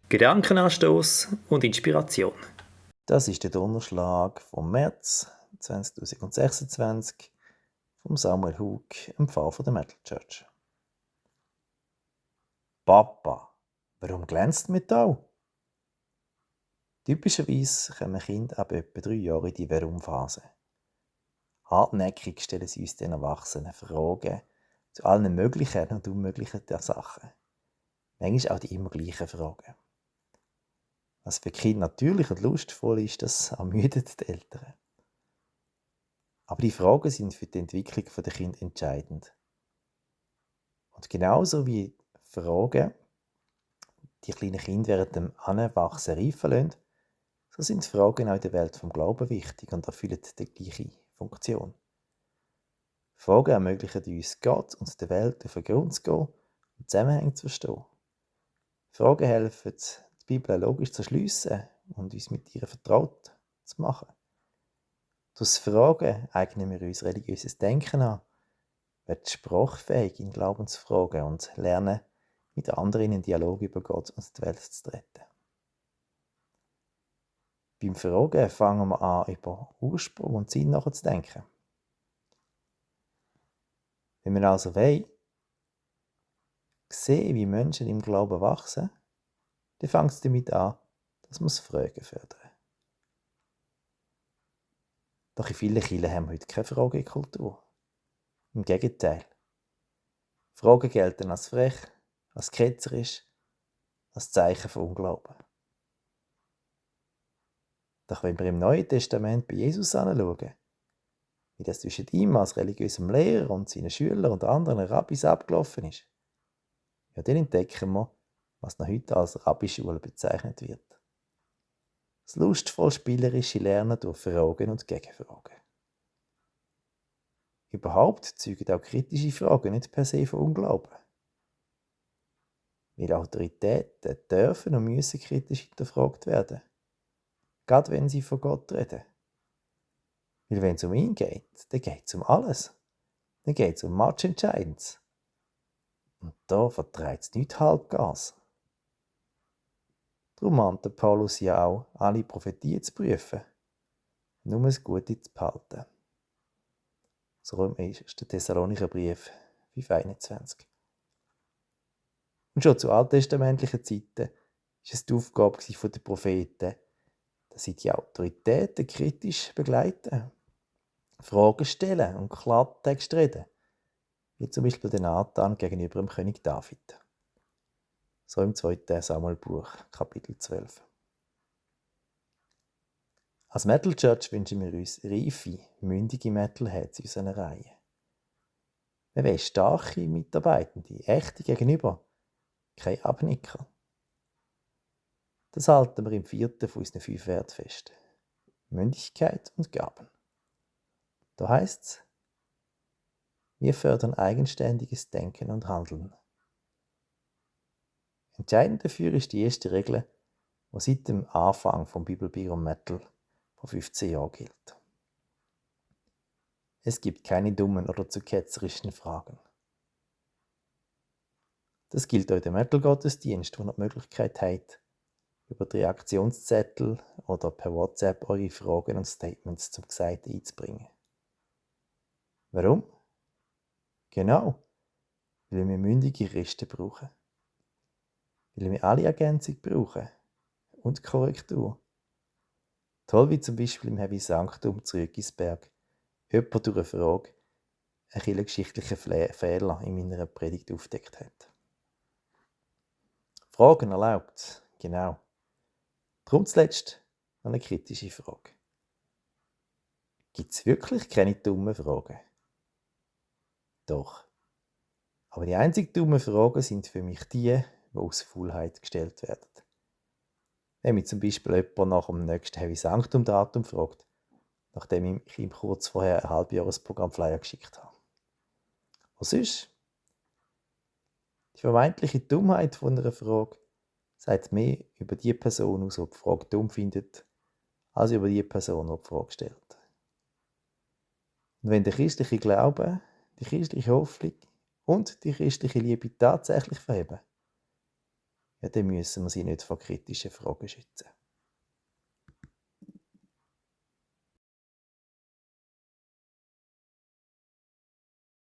Gedankenanstoß und Inspiration. Das ist der Donnerschlag vom März 2026 vom Samuel Hug, dem Pfarrer von der Metal Church. Papa, warum glänzt Metall? Typischerweise kommen Kinder ab etwa 3 Jahren in die Warum-Phase. Hartnäckig stellen sie uns den Erwachsenen Fragen zu allen möglichen und unmöglichen Sachen. Manchmal auch die immer gleichen Fragen. Was für Kinder natürlich und lustvoll ist, das ermüdet die Eltern. Aber die Fragen sind für die Entwicklung der Kinder entscheidend. Und genauso wie Fragen die kleinen Kinder während dem Heranwachsen reifen lassen, so sind Fragen auch in der Welt vom Glauben wichtig und erfüllen die gleiche Funktion. Fragen ermöglichen uns, Gott und der Welt auf den Grund zu gehen und Zusammenhänge zu verstehen. Fragen helfen, die Bibel logisch zu schliessen und uns mit ihr vertraut zu machen. Durch Fragen eignen wir uns religiöses Denken an, werden sprachfähig in Glaubensfragen und lernen, mit anderen in einen Dialog über Gott und die Welt zu treten. Beim Fragen fangen wir an, über Ursprung und Sinn nachzudenken. Wenn wir also wollen, sehen, wie Menschen im Glauben wachsen, dann fängt es damit an, dass wir das Fragen fördern. Doch in vielen Kirchen haben wir heute keine Fragekultur. Im Gegenteil. Fragen gelten als frech, als ketzerisch, als Zeichen von Unglauben. Doch wenn wir im Neuen Testament bei Jesus anschauen, wie das zwischen ihm als religiösem Lehrer und seinen Schülern und anderen Rabbis abgelaufen ist, ja, dann entdecken wir, was noch heute als Rabbischule bezeichnet wird. Das lustvoll spielerische Lernen durch Fragen und Gegenfragen. Überhaupt zeugen auch kritische Fragen nicht per se von Unglauben. Weil Autoritäten dürfen und müssen kritisch hinterfragt werden. Gerade wenn sie von Gott reden. Weil wenn es um ihn geht, dann geht es um alles. Dann geht es um Matchentscheidendes. Und da vertreibt es nicht Halbgas. Darum mahnte Paulus ja auch, alle Prophetien zu prüfen, nur das Gute zu behalten. So im 1. Thessalonicher Brief 5,21. Und schon zu alttestamentlichen Zeiten war es die Aufgabe der Propheten, dass sie die Autoritäten kritisch begleiten, Fragen stellen und Klartext reden, wie zum Beispiel der Nathan gegenüber dem König David. So im 2. Samuel-Buch, Kapitel 12. Als Metal Church wünschen wir uns reife, mündige Metalheads in unserer Reihe. Wir wollen starke Mitarbeitende, echte Gegenüber, keine Abnicker. Das halten wir im 4. von unseren 5 Werten fest. Mündigkeit und Gaben. Da heisst es, wir fördern eigenständiges Denken und Handeln. Entscheidend dafür ist die erste Regel, die seit dem Anfang vom Bibelbüro Metal vor 15 Jahren gilt. Es gibt keine dummen oder zu ketzerischen Fragen. Das gilt auch in dem Metal-Gottesdienst, wo ihr die Möglichkeit habt, über die Reaktionszettel oder per WhatsApp eure Fragen und Statements zum Gesagten einzubringen. Warum? Genau, weil wir mündige Christen brauchen. Weil wir alle Ergänzung brauchen und Korrektur. Toll wie zum Beispiel im Heavy Sanctum zu Rügisberg jemand durch eine Frage einen kirchengeschichtlichen Fehler in meiner Predigt aufdeckt hat. Fragen erlaubt, genau. Darum zuletzt noch eine kritische Frage. Gibt es wirklich keine dummen Fragen? Doch. Aber die einzig dummen Fragen sind für mich die aus Faulheit gestellt werden. Wenn mich zum Beispiel jemand nach dem nächsten Heavy Sanctum Datum fragt, nachdem ich ihm kurz vorher ein Halbjahresprogramm-Flyer geschickt habe. Was ist? Die vermeintliche Dummheit von einer Frage sagt mehr über die Person aus, die die Frage dumm findet, als über die Person, die die Frage stellt. Und wenn der christliche Glaube, die christliche Hoffnung und die christliche Liebe tatsächlich verheben, ja, dann müssen wir sie nicht vor kritischen Fragen schützen.